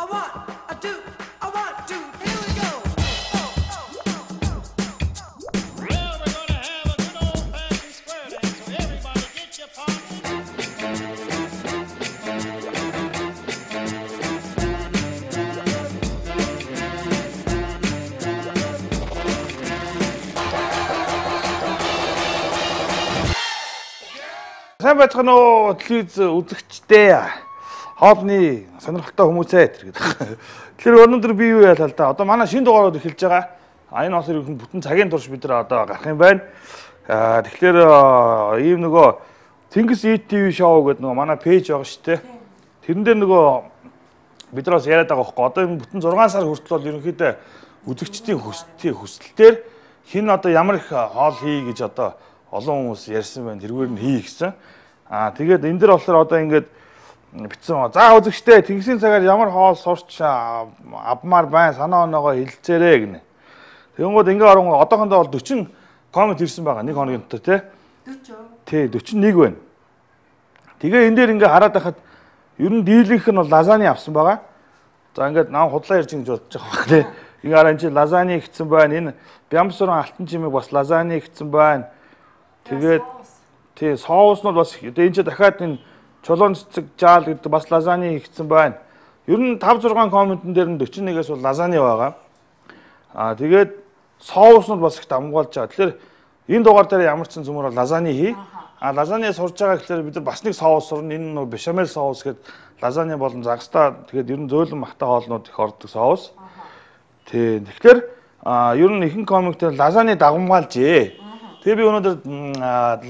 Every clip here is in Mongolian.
A one, a two, a one, two, here we go. Well, we're gonna have a good old-fashioned square dance, so everybody get your partner. Сайн байцгаана уу телевиз үзэгчдээ. Хоолны сонирхолтой хүмүүсээ тэр гэдэг. Тэгэхээр өнөөдөр би юу яалаа л да. Одоо манай шинэ дугаарууд эхэлж байгаа. А энэ болохоор ерөнхийдөө бүтэн цагийн турш бид нар одоо гарах юм байна. Тэгэхээр ийм нөгөө Тэнгис ETV шоу гэдэг нөгөө манай пэйж байгаа шүү дээ. Тэрэн дээр нөгөө бид нар бас яриад байгаа байхгүй. Одоо энэ бүтэн 6 сар хүртэл бол ерөнхийдөө үзэгчдийн хүсэлтээр хин одоо ямар их хоол хий гэж одоо олон хүмүүс ярьсан байна. Тэргээр нь хий гэсэн. Аа тэгээд энэ дэр болохоор одоо ингээд бичсэн. За үзэгчдээ Тэнгисийн цагаар ямар хоол сурч авмаар байна санаа оноогоо хэлцээрэй гинэ. Тэгэнгүүт ингээ оронгоо одоохондоо бол 40 коммент ирсэн байгаа. Нэг хоногийн дотор тий. 40. Тий 41 байна. Тэгээ энэ дээр ингээ хараад байхад ер нь дийлэнх нь бол лазани авсан байгаа. За ингээд нам худлаа ярьж ингэж бодож байгаа байх тий. Ингээ хараа энэ чи лазани ихсэн байна. Энэ бямсуран алтан чимэг бас лазани ихсэн байна. Тэгээд тий соус нь бас энэ чи дахиад энэ чулуун цэцэг жаал гэдэг бас лазани ихсэн байна. Ер нь 5 6 комментэн дээр нь 41-ээс бол лазани байгаа. Аа тэгээд соус нь бас их давмгаалж байгаа. Тэгэхээр энэ дугаар дээр ямар ч зөмөр лазани хий. А лазани сурж байгаа гэхлээр бид нар бас нэг соус сурна. Энэ нөө бешамел соус гэдэг лазани болон загастай тэгээд ер нь зөөлөн махтай хоолнууд их ордог соус. Тий. Тэгэхээр ер нь ихэнх комментээр лазани дагамгаалжээ. Тэгээ би өнөөдөр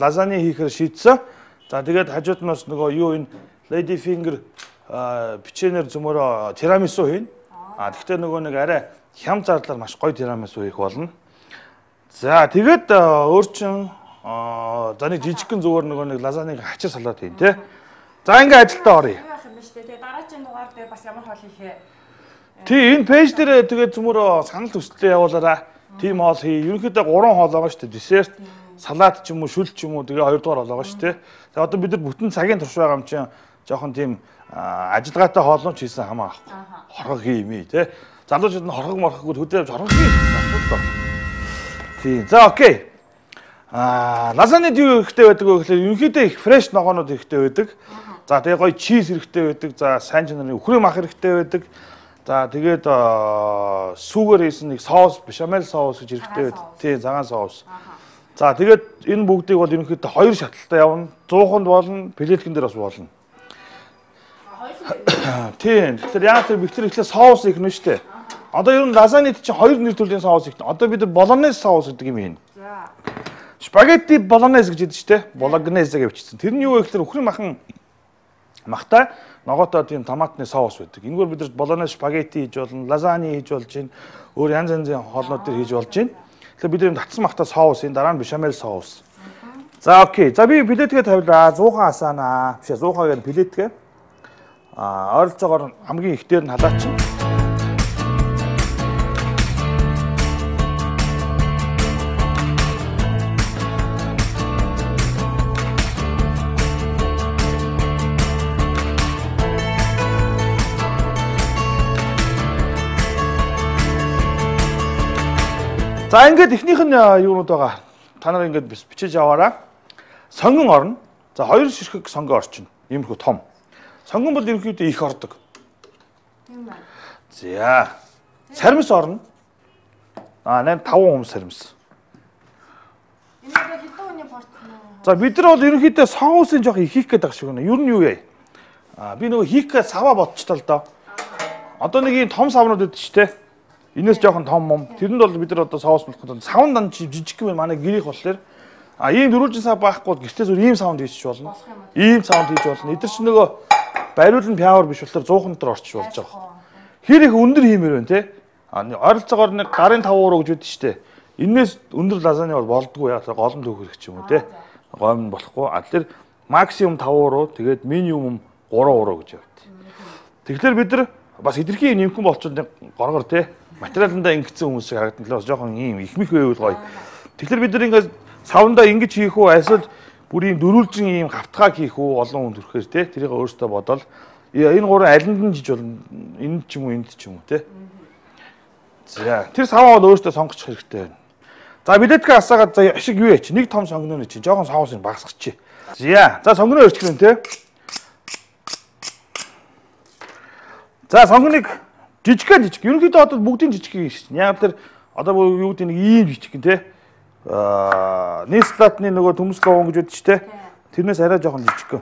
лазани хийхээр шийдсэн. За тэгээд хажууд нь бас нөгөө юу энэ Lady Finger печеньер зөмөрөө тирамису хийнэ. А тэгтээ нөгөө нэг арай хям зардлаар маш гоё тирамису хийх болно. За тэгээд өөр чин за нэг жижигхэн зүгээр нөгөө нэг лазаниг хачир салат хийн тэ. За ингээ ажилдаа оръё. Юу яах юм бэ штэ. Тэгээ дараагийн дугаар дээр бас ямар хоол хийх вэ? Тий энэ пэйж дээр тэгээд зөмөрөө санал төслөө явуулаарай. Тийм хоол хий. Ерөнхийдөө 3 хоол байгаа шүү дээ. Десерт, салат ч юм уу, шүл ч юм уу тэгээ 2 дугаар хоол байгаа шүү дээ. Тэгээ одоо бид нар бүтэн цагийн турш байгаа юм чинь жоохон тийм ажиллагаатай хоолнууд хийсэн хамаа авахгүй. Хорхог хий юм ээ тэ. Залуучууд нь хорхог морхоггүй хөдөө явж хорхог хий гэсэн асуудал байна. Тийм. За окей. Лазанид юу хэрэгтэй байдаг вэ гэхлээр ерөнхийдөө их фреш ногоонууд хэрэгтэй байдаг. За тэгээ гоё чиз хэрэгтэй байдаг. За сайн чанарын үхрийн мах хэрэгтэй байдаг. За тэгээд сүүгээр хийсэн нэг соус, бешамел соус гэж хэрэгтэй байдаг. Тий, цагаан соус. За тэгээд энэ бүгдийг бол ерөнхийдөө хоёр шатлалтай явна. 100-нд болно, плиткэн дээр бас болно. Тийм. Тэгэхээр яг тэр бид нар эхлээ соус их нэ штэ. Одоо ер нь лазанид чинь хоёр нэр төрлийн соус их. Одоо бид нар болонез соус гэдэг юм хийнэ. За. Спагетти болонез гэж хэлдэг штэ. Бологнезе гэж бичсэн. Тэр нь юу вэ гэхээр үхрийн махан махтай ногоотой тийм томатны соус байдаг. Энэгээр бид нар болонез спагетти хийж болно, лазани хийж болж байна. Өөр янз янзын хоолнууд дээр хийж болж байна. Тэгэхээр бид нар татсан махтай соус, энэ дараа нь бешамел соус. За окей. За би плитгээ тавилаа. 100 асаанаа. Биш ээ 100 гэн плитгээ. Ойролцоогоор хамгийн их дээр нь халаачин. За ингээд эхнийх нь юунууд байгаа. Та нар ингээд бичиж аваарай. Сонгон орно. За 2 ширхэг сонгон орчин. Иймэрхүү том. Сонгон бол ерөнхийдөө их ордог. Тийм байна. За. Сармис орно. 8 5 хүм сармис. Энэ одоо хэдэн хүний порц нэ? За бид нар бол ерөнхийдөө соусын жоох их хийх гээд байгаа шиг байна. Ер нь юу вэ? Би нөгөө хийх гээд саваа бодчихлоо л доо. Одоо нэг ийм том савнууд өгдөө шүү дээ. Энээс жоохон том мом. Тэрэнд бол бид нар одоо соус болох гэдэг. Савн дан жижиг юм манай гэрийнх болохоор ийм дөрвөлжин сав байхгүй бол гэртээ зүгээр ийм савнд хийчих болно. Ийм савнд хийж болно. Эдгээр чинь нөгөө бариулн пиавар биш болохоор 100 дотор орчих болж байгаа. Хэр их өндөр хиймээр байна те. Ойролцоогоор нэг гарын 5 уруу гэж үүдэн штэ. Энээс өндөр лазани бол болдгоо яа голом төвхөрөх ч юм уу те. Гойм болохгүй. Тэгэхээр максимум 5 уруу тэгээд минимум 3 уруу гэж явд. Тэгэхээр бид нар бас хэтэрхий нэмхэн болчиход горгор те. Материаландаа ингэсэн хүмүүс шиг харагдан л бас жоохон ийм ихмэх байвал гоё. Тэгэхээр бид нар ингээд савндаа ингэж хийх үү эсвэл бүр ийм дөрвөлжин ийм хавтгааг хийх үү олон хүн төрөхөр те. Тэрийг өөртөө бодоол Энэ гурван алинд нь жиж болно. Энэ ч юм уу, энд ч юм уу тий. За, тэр саваа бол өөртөө сонгочих хэрэгтэй байна. За, билетка асаагаад за ашиг юу яач? Нэг том сонгоно чинь жоохон соус юм багасгачих. За, за сонгоно өрчих юм тий. За, сонгоныг жижигхэн жижиг. Ерөнхийдөө одоо бүгдийн жижиг хийж шин. Яг тэр одоо юу гэдэг нэг ийм жижиг тий. Нислатны нөгөө төмс ловон гэж байдаг ч тий. Тэрнээс арай жоохон жижиг.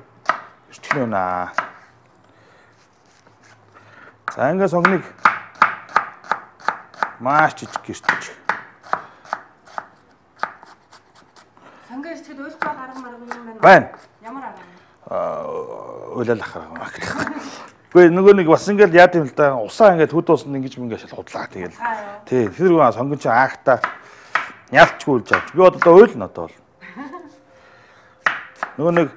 Өрчих нь байна. За, ингээ сонгоныг маш жижиг гэрч. Сонгон ирчгээд уйлах арга марга юм байна уу? Байна. Ямар арга? Уйлалах арга маа гэх. Үгүй нөгөө нэг бас ингээл яад юм л да. Усаа ингээд хөд уусанд ингэж мингээ шал худлаа тэгэл. Тий, тэр гоо сонгон чинь аахта ялчгүй уйлж авч. Би одоо уйлна одоо бол. Нөгөө нэг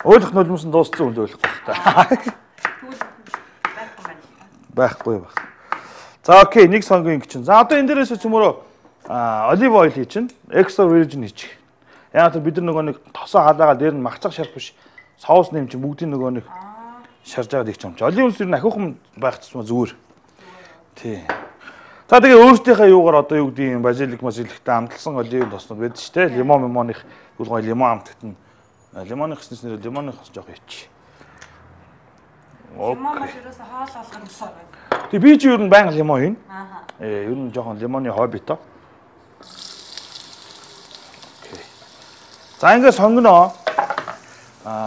уйлах нулимс нь дууссан хүнд уйлах байх та. Тэгвэл байхгүй байна. Байхгүй байх. За окей, нэг сонгон ингэ чинь. За одоо энэ дээрээс цөмөрөө olive oil хий чинь, extra virgin хийчих. Яг тэр бид нар нөгөө нэг тосоо халаагаа дээр нь махцах шарах биш. Соус нэм чинь бүгдийн нөгөө нэг шарж байгаа их юм чи. Olive oil ер нь ахиухан байх тусмаа зүгээр. Тий. За тэгээ өөртөөхөө юугаар одоо юу гэдэг юм базилик мазиликтэй амтлсан olive тоснууд байдаг шүү дээ. Лимон мимоных үл гоё лимон амтд нь лимоны гэснээс нэр лимоны хос жоох хийчих. Лимон маш ерөөсө хоол болгоно л байна. Тэг би чи ер нь байнга лимон хийнэ. Ааха. Ер нь жоохон лимоны хоббито. Окей. За ингээ сонгоно.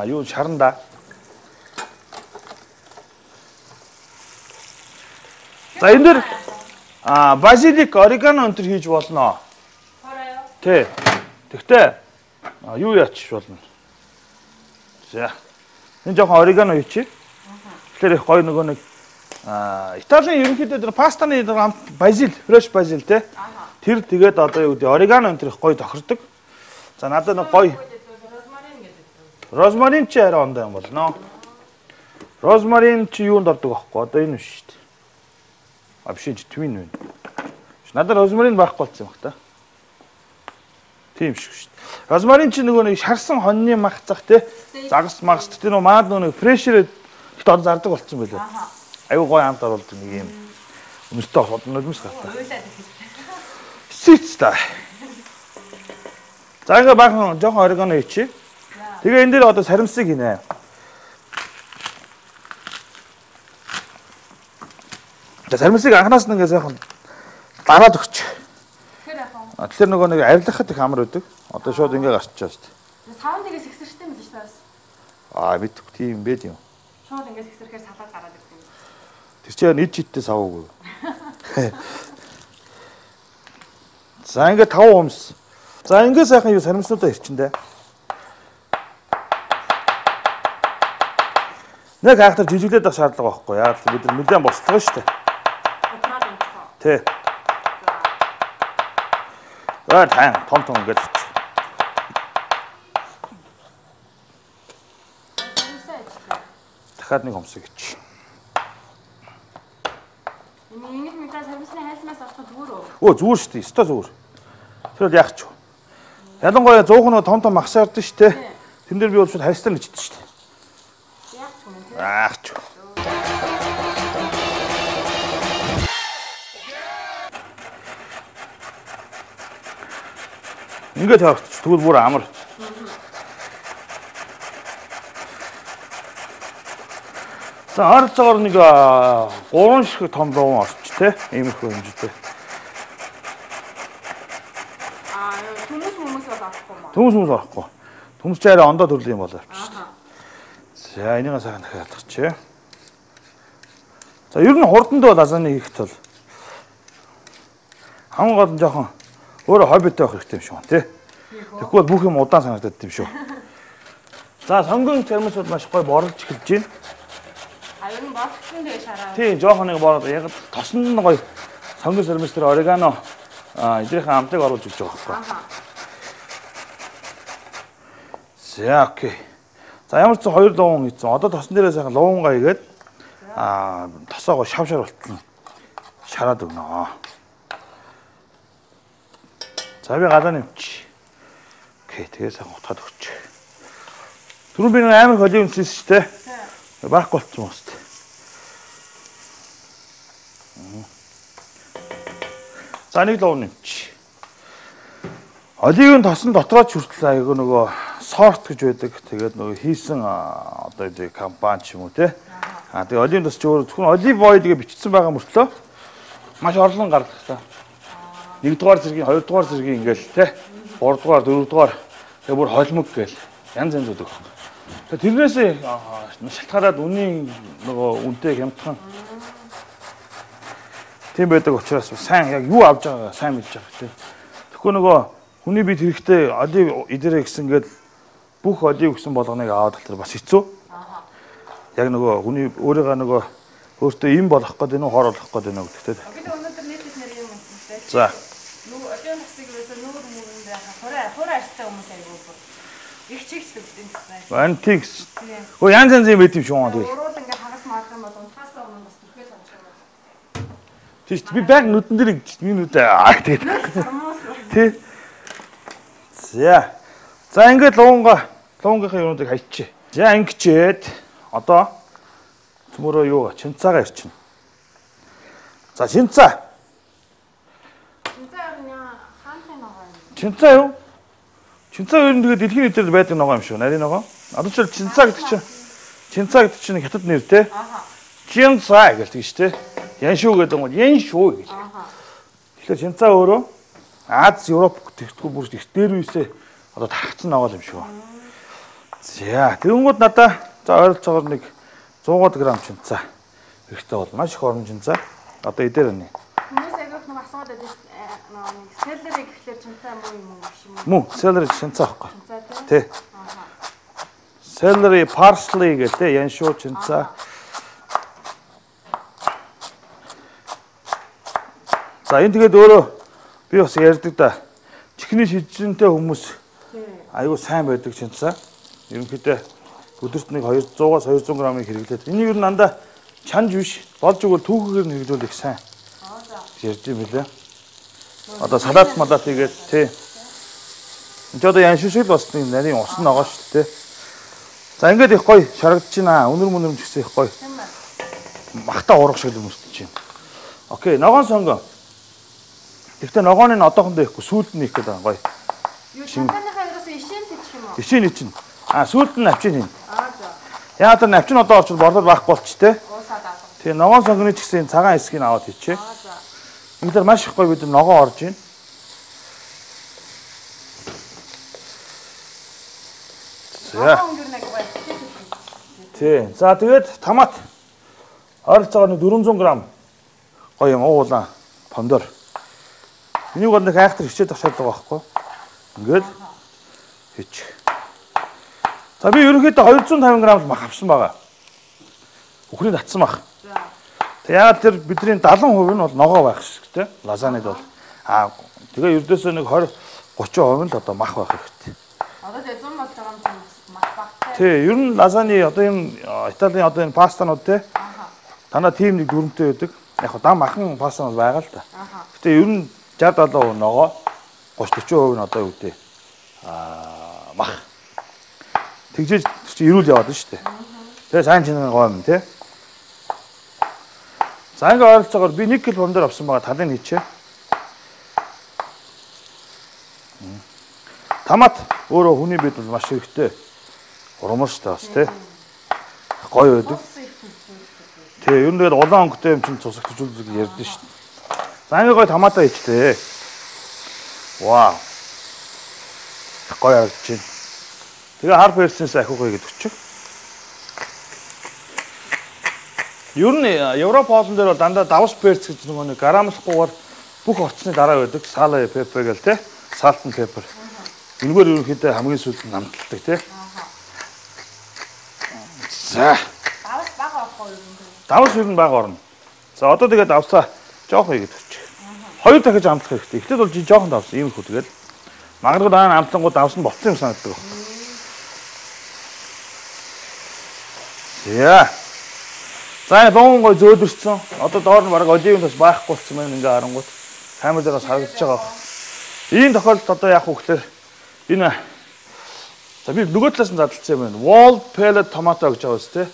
Юу шаранда. За энэ дэр базилик, орегано өнтер хийж болно. Хороо. Тий. Тэгтээ юу яачих болно. За. Энэ жоохон орегано хийчих. Тэгэхээр их гоё нөгөө нэг Италийн ерөнхийдөө тэр пастаны амт базил, фреш базил тий. Тэр тэгээд одоо юу гэдэг орегано өнтер их гоё тохирдог. За надад нэг гоё розмарин гэдэг. Розмарин чи арай ондоо юм болно. Розмарин чи юунд ордог аахгүй? Одоо энэ биш шүү дээ. А биш энэ твин байна. Надад розмарин байхгүй болсон юм бах та. Тийм шиг шүү дээ. Розмарин чи нөгөө нэг шарсан хоньны мах зах тий. Загас магас тэр нөгөө маад нөгөө нэг фрешэр ихт он зардаг болсон байлээ. Айгуу гоё амт оруулдаг нэг юм. Өмстэй нулимс гартаа. Уйлаад их. Сиц та. За ингээ баахан жоохон орегано хийчих. Тэгээ энэ дээр одоо саримсыг хийнэ. За саримсыг анханаас нь ингээ сайхан дараад өгч. Тэгэхээр яг уу. Тэгэхээр нөгөө нэг арилгахад их амар өгдөг. Одоо шууд ингээ гарччихаа шүү дээ. Савн дээрээс сэгсэрчтэй юм биш үү бас? Мэдгүй тийм байд юм. Шууд ингээ сэгсрэхээр салаад гараад ирдэг юм. Тэр чинь нийт жидтэй саваагүй. За ингээ 5 хумс. За ингээ сайхан юу саримснуудаа ирчэндээ. Нэг хайхтар жижиглээд авах шаардлага байхгүй. Яг л бид нар нэлээд бослого шүү дээ. Утраад унцгаа. Тий. За тань том том ингээд очив. Саримсаа ажиллаа. Дахиад нэг хумсыг ич. Энэ ингэж мэдээ саримсны хайсмаас орох зүгээр үү? Өө зүгээр шүү дээ. Өстой зүгээр. Тэр бол яах ч вэ? Ялангуяа 100 нөө том том мах шаардсан шүү дээ. Тэн дээр би бол шууд харьцтай нэчдэг шүү дээ. Яах ч юм те. Аах ч. Ингээд тавьчих. Тэгвэл бүр амар. За ойролцоогоор нэг 3 шиг том луун орч те. Иймэрхүү хэмжээтэй. Төмөс мөмөс бол орохгүй маа. Төмөс мөмөс орохгүй. Төмөс ч арай ондоо төрлийн юм болоо авчих. За энийг сайхан дахиад алгачих. За ер нь хурданд бол лазанья хийх тул хамгийн гол нь жоохон өөрөө хоббитой байх хэрэгтэй юм шиг байна тий. Тэгэхгүй бол бүх юм удаан санагдаад юм шүү. За сонгон термос бол маш гоё борлж эхэлж байна. А ер нь борлогдсон тэгээ шараа. Тий, жоохон нэг бороод яг тосонд нь гоё сонгон термос дээр орегано эдрийнхэн амтыг оруулж өгч байгаа байхгүй. За окей. За ямар ч 2 луун хийсэн. Одоо тосон дээрээ сайхан луунгаа игээд тосоогоо шав шар болтол шараад өгнө. За би гадаа нэмчих. Окей, тэгээ сайхан утгаад өгч. Түрүүн би нэг амар холио өмссөн шүү дээ. Байхгүй болчихсон юм шүү дээ. За нэг луун нэмчих. Оливын тосон дотроо ч хүртэл айгүй нөгөө сорт гэж байдаг. Тэгээд нөгөө хийсэн одоо энэ компани ч юм уу те. Аа тэгээ оливын тос ч өөр зөвхөн олив ойл гэж бичсэн байгаа мөртлөө маш орлон гардаг та. 1-р зэргийн, 2-р зэргийн ингээл те. 3-р, 4-р тэгээ бүр холимог гээл янз янз өгдөг. Тэгээ тэрнээс шалтгаалаад үнийн нөгөө үнэтэй хямдхан тийм байдаг учраас сайн яг юу авч байгаагаа сайн мэдж байгаа те. Тэгэхгүй нөгөө хүний бид хэрэгтэй олив идэрэ гэсэн гээд бүх олив гэсэн болгоныг аваад тал бас хэцүү. Яг нөгөө хүний өөрийгөө нөгөө өөртөө им болох гээд байна уу, хор болох гээд байна уу гэдэг те. Бид өнөөдөр нийтлэл нэр юм юмтай. За. Нөгөө оливын тосыг ерөөсөө нүүр мөрөнд байхаа хура арьстай хүмүүс айгүй бүр их чигч гэдэг юм гэсэн. Антикс. Өө янз янз юм байт юм шүү тэгэл. Уруул ингээ хагас марах юм бол унтахаас өмнө бас түрхэл авчих юм. Тийш би байг нүдэн дээр миний нүд аа тэгээд. Тий. За. За ингээд луунгийнхаа юмнуудыг хайчих. За ингэчээд одоо цөмөрөө юу чинцаагаа ирчихнэ. За чинцаа. Чинцаа ер нь хаанхын ногоо юм. Чинцаа юу? Чинцаа ер нь тэгээд дэлхийн нийтээр байдаг ногоо юм шүү. Нарийн ногоо. Одоо ч чинцаа гэдэг чинь чинцаа гэдэг чинь хятад нэр те. Аха. Чинцаа гэж тэгж те. Яншүү гэдэг нь яншүү гэж. Аха. Тэгэхээр чинцаа өөрөө Аз, Европ тэгтгүү бүр их дээр үесээ одоо тархацсан ногоо юм шүү. За тэгэнгүүт надаа за ойролцоогоор нэг 100 г чинцаа хэрэгтэй бол маш их орон чинцаа. Одоо эдээр байна. Хүмүүс айгүйх нэг асууад байдаг шүү дээ. Нэг селлери гэхлээр чинцаа муу юм уу биш юм уу? Мөн селлери чинцаа байхгүй. Чинцаа тий. Тэ. Селлери, parsley гэх тэ яншуу чинцаа. За энэ тэгээд өөрөө би бас ярьдаг да. Чихний шижинтэй хүмүүс айгүй сайн байдаг чинцаа. Ерөнхийдөө өдөрт нэг 200-аас 200 грамыг хэрэглээд. Энийг ер нь дандаа чанж биш, болж өгвөл түүхэгээр нь хэрэглүүл их сайн. Ярьж юм билээ. Одоо салат малат хийгээд тий. Энд ч одоо яншин шиг л бас нэг нарийн ус ногоо шүү дээ. За ингээд их гоё шарагдаж байна. Үнэр мүнэр ч гэсэн их гоё. Махта урах шиг л өмсдөж байна. Окей, ногоон сонгоо. Гэхдээ ногоон нь одоохондоо ихгүй, сүүлд нь их гэдэг байгаа гоё. Юу чинцааныхаа ерөөсөө ишэн тийчих юм уу? Ишин ичнэ. А сүүлд нь навчин хийнэ. Аа за. Яа тэр навчин одоо орчвол борлол байхгүй болч тээ. Уусаад авах. Тэгээ ногоон сонгоны ч гэсэн цагаан хэсгийг аваад хийчихэ. Аа за. Ингээд маш их гоё бид ногоон орж ийн. За. Тий. За тэгээд томат ойролцоогоор нэг 400 г гоё юм уулан помидор. Энийг бол нэг айхтар хичээд авах шаардлага байхгүй. Ингээд хийчих. За би ерөнхийдөө 250 г л мах авсан байгаа. Үхрийн татсан мах. Тэг яагаад тэр бидний 70% нь бол ногоо байх хэрэгтэй. Лазанид бол аа тэгээ ердөөсөө нэг 20 30% нь л одоо мах байх хэрэгтэй. Одоо тэгээ 100 болж байгаа юм чинь мах багтай. Тий, ер нь лазани одоо энэ Италийн одоо энэ пастанууд те. Танаа тийм нэг дүрмтэй байдаг. Яг хаа дам махан пастанууд байгаа л та. Гэтэ ер нь 60 70% ногоо 30 40% нь одоо юу гэдэг аа мах. Тэгжээж чи эрүүл яваад нь шүү дээ. Тэгээ сайн чиний гоё юм те. За ингээ ойролцоогоор би 1 кг помидор авсан байгаа талыг хийчихэ. Томат өөрөө хүний бид бол маш хэрэгтэй. Урмар шүү дээ бас тий. Гоё байдаг. Тий, ер нь тэгээд улаан өнгөтэй юм чинь цус ихтжүүлдэг ярьдэн шүү дээ. За ингээ гоё томатоо хийчихлээ. Вау. Гоё харагдаж байна. Тэгээ хар персэнээс ахиугаа хийгээд өччих. Ер нь Европ хоолн дээр бол дандаа давс перц гэж нөгөө нэг грамлахгүйгээр бүх орцны дараа байдаг. Сала пеппер гэл те. Salt and pepper. Энэгээр ерөнхийдөө хамгийн сүүлд нь намталдаг те. За. Давс бага орохгүй юу? Давс ер нь бага орно. За одоо тэгээд давсаа жоох хийгээд өччих. Хоёр дахиж амтлах хэрэгтэй. Эхлээд бол жоохон давс иймэрхүү тэгэл. Магадгүй дараа нь амтлангууд давс нь болцсон юм санагддаг байна. За. За энэ луун гой зөөлөрсөн. Одоо доор нь бараг оливын тос байхгүй болсон байна ингээ харангуут. Камер дээр бас харагдаж байгаа. Ийм тохиолдолд одоо яах вэ гэхээр энэ за би нөгөө талаас нь задлсан юм байна. Wall pellet tomato гэж байгаа үст те.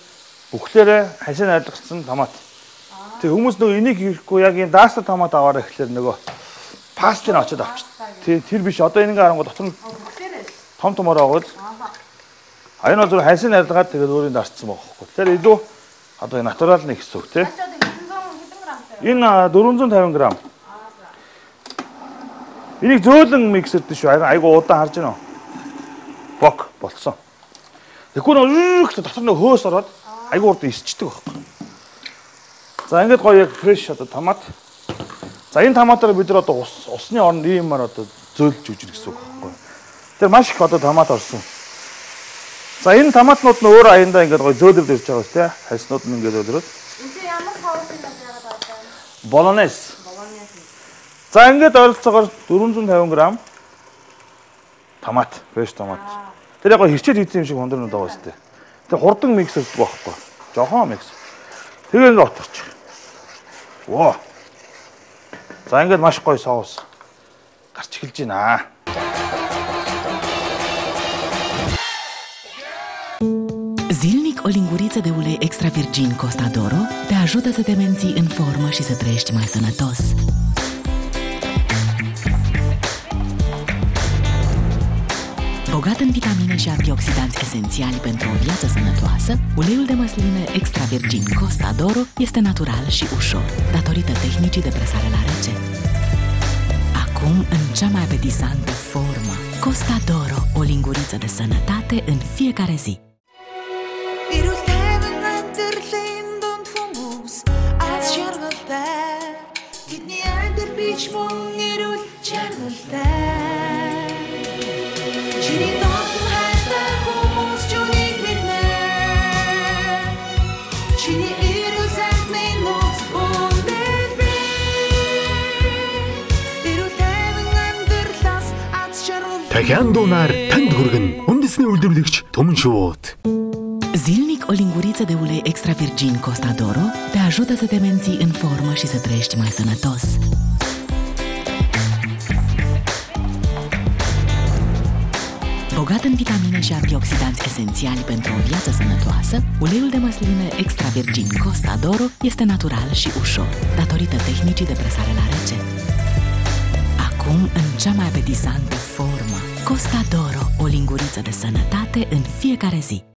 Бүхлээрээ хашаа найрлагцсан томат. Тэг хүмүүс нөгөө энийг хийхгүй яг ийм даасна томат аваарай гэхлээр нөгөө пастыг очиод авчих. Тий, тэр биш. Одоо энэ ингээ харангуй дотор нь том томор байгаа. А энэ бол зөв хайсын арилгаад тэгээд өөрийн дарцсан байгаа байхгүй. Тэгэхээр илүү одоо натурал нэг гэсэн үг тий. Энэ 450 грамм. Энийг зөөлөн миксердэн шүү. Айгу удаан харж байна уу? Бок болцсон. Тэгэхгүй нөө дотор нөө хөөс ороод айгу урд исчдэг байхгүй. За ингээд гоё яг фреш одоо томат. За энэ томатаар бид нар одоо усны оронд иймаар одоо зөөлж үжир гэсэн үг байхгүй. Тэр маш их одоо томат орсон. За энэ томатнууд нь өөр аяндаа ингээд гоё зөөлрөд ирж байгаа шүү дээ. Хайснууд нь ингээд зөөлрөд. Энэ ямар соус юм бэ яагаад байгаа юм? Болонез. За ингээд ойролцоогоор 450 грамм томат, фреш томат. Тэр яг хэрчээл хийсэн юм шиг хондрнууд байгаа шүү дээ. Тэр хурдан миксердэг байхгүй. Жохон микс. Тэгээ ингээд отгочих. Воо. За ингээд маш гоё соус гарч эхэлж байна. Zilnic o linguriță de ulei extra virgin Costa Doro te ajută să te menții în formă și să trăiești mai sănătos. Bogat în vitamine și antioxidanți esențiali pentru o viață sănătoasă, uleiul de măsline extra virgin Costa Doro este natural și ușor, datorită tehnicii de presare la rece. Acum, în cea mai apetisantă formă, Costa Doro, o linguriță de sănătate în fiecare zi. Дахиан дуунаар танд хүргэн үндэсний үйлдвэрлэгч Түмэн шувуут. Zilnic o linguriță de ulei extra virgin Costa Doro te ajută să te menții în formă și să trăiești mai sănătos. Bogat în vitamine și antioxidanți esențiali pentru o viață sănătoasă, uleiul de măsline extra virgin Costa Doro este natural și ușor, datorită tehnicii de presare la rece. Acum, în cea mai apetisantă formă, Costa Doro, o linguriță de sănătate în fiecare zi.